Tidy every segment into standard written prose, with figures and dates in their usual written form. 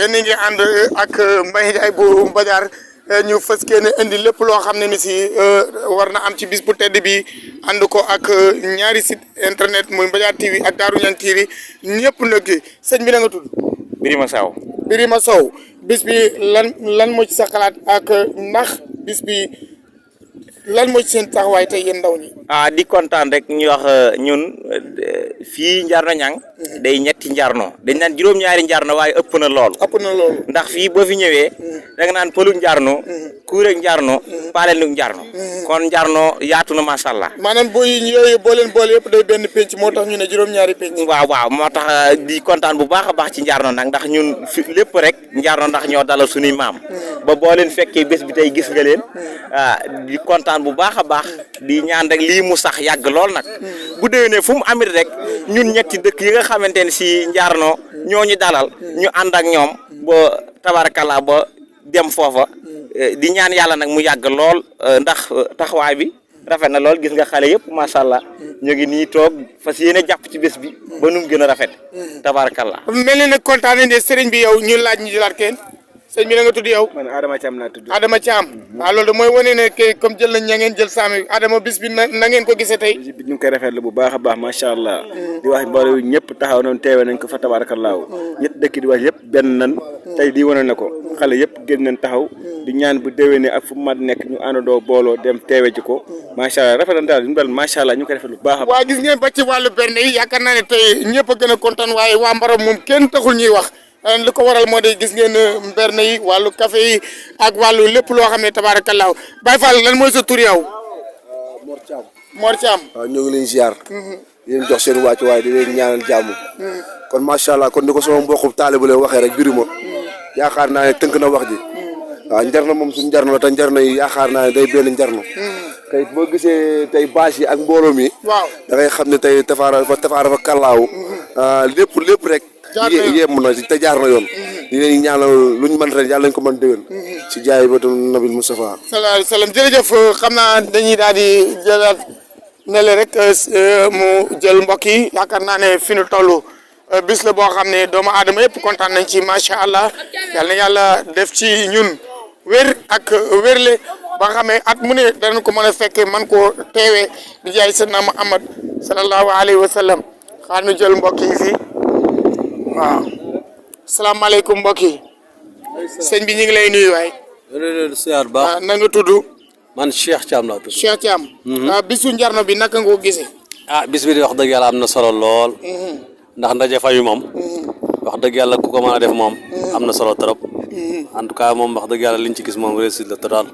yéen a ngi ànd ak Mbaye Ndiaye bu Mbadiar ñu fas yéene indi lépp loo xam ne ni si war na am ci bis bu tedd bi ànd ko ak ñaari site internet muy Mbadiar TV ak Darou Niang TV ñëpp nag sëñ bi na nga tudd. Birima Sow. Birima Sow bis bi lan moo ci sa xalaat ak ndax bis bi lan moo ci seen taxawaay tey yéen ndaw ñi. Di kontaan rek ñu wax ñun fii Njarno Ñang day ñetti njarno dañ naan juróom-ñaari njarno waaye ëpp na loolu ndax fii boo fi ñëwee da nga naan pëlu njarno kuurek njarno paalenu njarno kon njarno yaatu na macha allah. maanaam yooyu boo leen boole yëpp day benn penc moo tax ñu ne juróom-ñaari penc. waaw moo tax di kontaan bu baax a baax ci njarno nag ndax ñun fi lépp rek njarno ndax ñoo dalal suñuy maam ba boo leen fekkee bés bi tey gis nga leen di kontaan bu baax a baax di ñaan rek lii mu sax yàgg lool nag bu déwénee fu mu amit rek ñun ñetti dëkk yi nga xamante ne si njaarno ñoo ñu dalal ñu ànd ak ñoom ba tabarakalla ba dem foofa di ñaan yàlla nag mu yàgg lool ndax taxawaay bi rafet na lool gis nga xale yëpp macha allah ñu ngi nii toog fas yéene jàpp ci bés bi ba nu mu gën a rafet tabarakalla. mel na nag kontaan nañ ne sëriñ bi yow ñu laaj ñu jëlaat kenn sëñ bi na nga tudd yow. man Adama Thiam laa tudd. Adama Thiam. waaw loolu mooy wane ne kay comme jël nañ ña ngeen jël saami Adama bis bi na ngeen ko gisee tey. bis bi ñu ngi koy rafetlu bu baax a baax macha allah. di wax mbooloo ñëpp taxaw nañ teewe nañ ko fa tabaarakallaahu ñett dëkk di wax yëpp benn nan tey di wane na ko xale yëpp génn nañ taxaw di ñaan bu déwénee ak fu mu mat nekk ñu àndandoo booloo dem teewe ji ko macha allah rafet na daal ñu mel macha allah ñu koy rafetlu bu baax a baax. waa gis ngeen ba ci wàllu berne yi yaakaar naa ne tey ñëpp a gën a kontaan waaye waa Mbarom moom kenn taxul ñuy wax li ko waral moo di gis ngeen mberne yi wàllu café yi ak wàllu lépp loo xam ne tabaarakallaahu Baye Fall lan mooy sa tur yow. Mor Thiam. Mor Thiam. waaw ñoo ngi leen ziar. di leen jox seen wàccu waaye di leen ñaanal jàmm. kon macha allah kon ni ko sama mbokku taalibu leen waxee rek Birima yaakaar naa ne tënk na wax ji. waaw njarno moom suñu njarno la te njarno yi yaakaar naa ne day benn njarno. tey boo gisee tey bâche yi ak mbooloo mi. waaw da ngay xam ne tey tafaara fa kàllaaw. lépp rek. yéem na te jaar na yoon. di leen ñaanal luñ mën ren yàlla nañ ko mën déwén. ci jaay ba tam Nabil Moustapha. sallallahu alayhi wa sallam jërëjëf xam naa dañuy daal di jëlaat ne le rek mu jël mbokk yi yaakaar naa ne fi nu toll bis la boo xam ne doomu aadama yëpp kontaan nañ ci macha allah yal na yàlla def ci ñun wér ak wérle ba nga xam ne at mu ne danañ ko mën a fekkee man koo teewee di jaay Seydina Muhammad sallallahu alayhi wa sallam xaar nu jël mbokk yi fii waaw salaamaaleykum mbokk yi sëñ bi ñu ngi lay nuyu waay. siyaar baax na nga tudd. man Cheikh Thiam laa tudd. Cheikh Thiam. bisu njarno bi naka nga ko gisee. bis bi di wax dëgg yàlla am na solo lool. ndax ndaje fayu moom. wax dëgg yàlla ku ko mën a def moom. am na solo trop. en tout cas moom wax dëgg yàlla liñ ci gis moom réussite la total.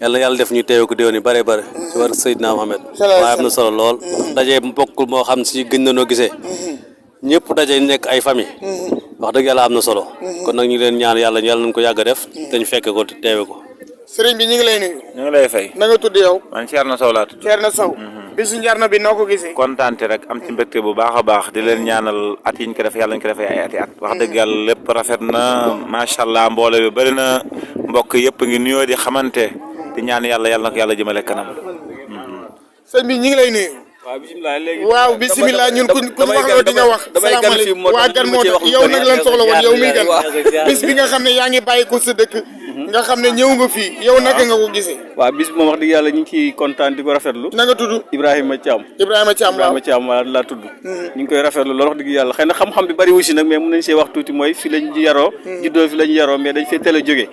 yàlla def ñu teew ko déwén yu bare bare. ci war Seydina Mohamed. waaye am na solo lool. ndaje bokkul moo xam si gëj na noo gisee. ñëpp daje nekk ay famille. wax dëgg yàlla am na solo. kon nag ñu leen ñaan yàlla nañ ko yàgg a def. te ñu fekke ko te teewe ko. sëriñ bi ñu ngi lay nuyu. ñu ngi lay fay. na nga tudd yow. man Thierno Sow laa tudd. Thierno Sow. bisu njarno bi noo ko gisee. kontaante rek am ci mbégte bu baax a baax di leen ñaanal at yi ñu ko def yàlla ñu ko defee ay ati at. wax dëgg yàlla lépp rafet na macha allah mboole bi bëri na mbokk yëpp ngi nuyoo di xamante di ñaan yàlla na ko yàlla jëmale kanam. sëñ bi ñu ngi lay nuyu. waaw bisimilah léegi waaw bisimilah ñun kuñ wax loo di nga wax. salaamaaleykum waa gan moo tax yow nag lan soxla woon yow miy gan bis bi nga xam ne yaa ngi bàyyi ko sa dëkk nga xam ne ñëw nga fii yow naka nga ko gisee. waaw bis bi moom wax dëgg yàlla ñu ngi ciy kontaan di ko rafetlu. na nga tudd. Ibrahima Thiam. Ibrahima Thiam waaw laa tudd. ñu ngi koy rafetlu loolu wax dëgg yàlla xëy na xam-xam bi bari wu si nag mais mun nañ see wax tuuti mooy fi lañ yaroo. juddoo fi lañ yaroo mais dañ fee teel a jógee.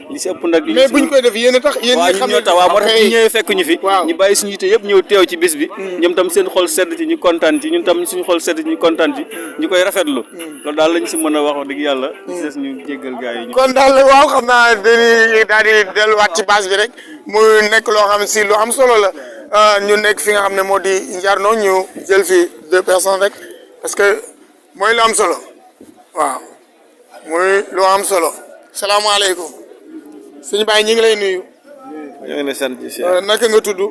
li si ëpp nag mais buñ koy def yéen a tax yéen ñi xam ne waaw moo tax ñu ñëwee fekk ñu fi ñu bàyyi suñu yite yëpp ñëw teew ci bis bi ñoom tam seen xol sedd ci ñu kontaan ci ñun tam suñu xol sedd ci ñu kontaan ci ñu koy rafetlu loolu daal lañ si mën a wax dëgg yàlla si des ñu jéggal gars yi kon daal waaw xam naa dañuy daal di delluwaat ci base bi rek muy nekk loo xam si lu am solo la ñu nekk fi nga xam ne moo di njarno ñu jël fi 2 personnes rek parce que mooy lu am solo waaw muy lu am solo salaamaaleykum sëñ Baye ñu ngi lay nuyu. ñoo ngi lay sant naka nga tudd.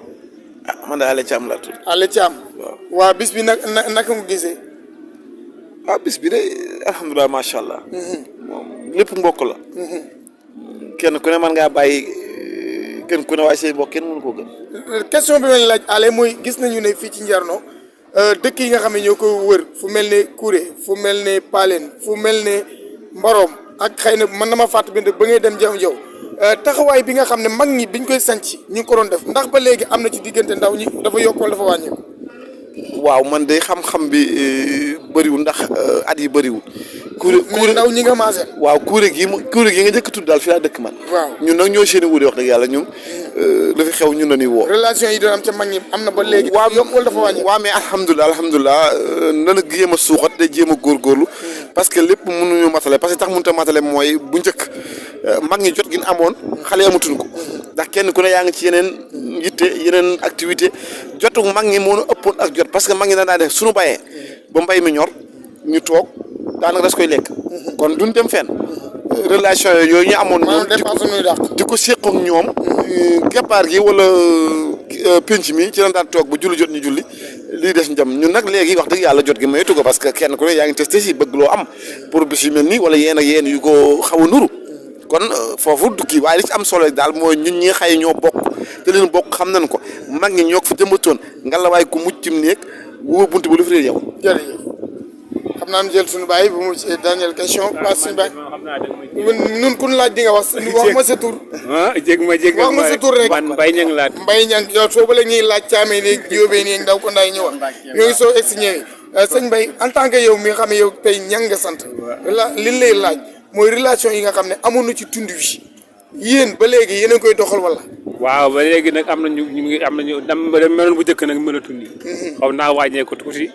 man de Allé Thiam laa tudd. Allé Thiam. waaw bis bi naka nga gisee. bis bi de alhamdulilah macha allah. moom lépp mbokk la. kenn ku ne mën ngaa bàyyi kenn ku ne waaye seen mbokk kenn mënu ko gën. question bi ma laaj Allé mooy gis nañu ne fii ci Njarno dëkk yi nga xam ne ñoo ko wër fu mel ne Kouré fu mel ne Paleen fu mel ne Mborom ak xëy na mën na ma fàtt bind ba ngay dem jëm jow taxawaay bi nga xam ne mag ñi biñ koy sanc ñu ngi ko doon def ndax ba léegi am na ci diggante ndaw ñi dafa yokk wala dafa wàññeeku. waaw man de xam-xam bi bëriwul ndax at yi bëriwul. kuure ndaw ñi nga maasee. waaw kuure gi nga njëkk a tudd daal fi laa dëkk man. waaw ñun nag ñoo seeni wuute wax dëgg yàlla ñun lu fi xew ñun la ñuy woo. relation yi doon am ca mag ñi am na ba léegi. waaw yokk wala dafa wàññeeku. waaw mais alhamdulilah na la jéem a suuxat te jéem a góorgóorlu parce que lépp mënuñu matale parce que tax mënut a matale mooy bu njëkk mag ñi jot gi ñu amoon xale amatuñ ko ndax kenn ku ne yaa ngi ci yeneen yitte yeneen activité jotu mag ñi moo ñu ëppoon ak jot parce que mag ñi daan def suñu bayee ba mbay mi ñor ñu toog daanaka das koy lekk kon duñ dem fenn relation yooyu ñu amoon ñoom di ko séq ak ñoom keppaar gi wala penc mi ci lañ daan toog ba julli jot ñu julli lii des njam ñun nag léegi wax dëgg yàlla jot gi maytu ko parce que kenn ku ne yaa ngi testé si bëgg loo am pour bis yu mel nii wala yéen ak yéen yu ko xaw a nuru kon foofu dukki waaye li ci am solo daal mooy ñun ñi xëy ñoo bokk te leen bokk xam nañ ko mag ñi ñoo ko fa jëmbatoon ngallaawaay ku mucc ci néeg wu bunt bu lu fi réer yow. jërëjëf xam naa ñu jël suñu bàyyi bu mu dernière question pas suñu bàyyi nun kun laaj di nga wax ma sa tur. wax ma sa tur rek man Mbaye Niang laat Mbaye Niang yow soo ba léegi ñuy laaj caamee ni jóobee nii ndaw ko ndaay ñu wax ñoo ngi soo egsi ñëwee sëñ Mbaye en tant que yow mi nga xam ne yow tey Niang nga sant li lay laaj mooy relation yi nga xam ne amoon na ci tund wi yéen ba léegi yéen a ngi koy doxal wala. waaw ba léegi nag am nañu dam meloon bu njëkk nag mënatu ni xaw naa wàññeeku tuuti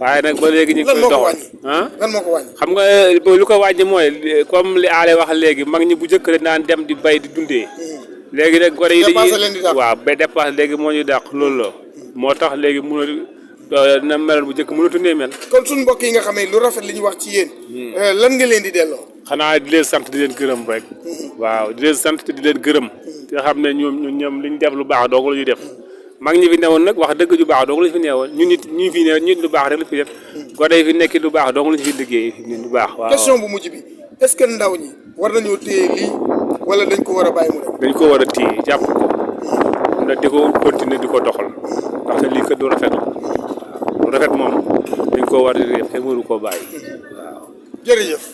waaye nag ba léegi ñu ngi koy doxal lan moo ko wàññi xam nga lu ko wàññi mooy comme li aale wax léegi mag ñi bu njëkk la naan dem di bay di dundee léegi nag gore yi dañuy waaw ba dépasse léegi moo ñu dàq loolu la moo tax léegi na meloon bu njëkk mënatu nee mel. kon suñu mbokk yi nga xam ne lu rafet li ñu wax ci yéen lan nga leen di delloo. xanaa di leen sant di leen gërëm rek waaw di leen sant di leen gërëm te xam ne ñoom li ñu def lu baax doogu la ñuy def mag ñi fi newoon nag wax dëgg ju baax doogu la ñu fi newoon ñun nit ñi fi ne ñun lu baax rek la fi def gone yi fi nekk lu baax doogu la ñu fi liggéey lu baax waaw. question bu mujj bi est-ce que ndaw ñi war nañoo téye lii wala dañ ko war a bàyyi mu def. dañ ko war a téye jàpp ko ndax di ko continuer di ko doxal ndaxte lii kat du rafet lu rafet moom dañ ko war a def kenn waru koo bàyyi waaw. jërëjëf.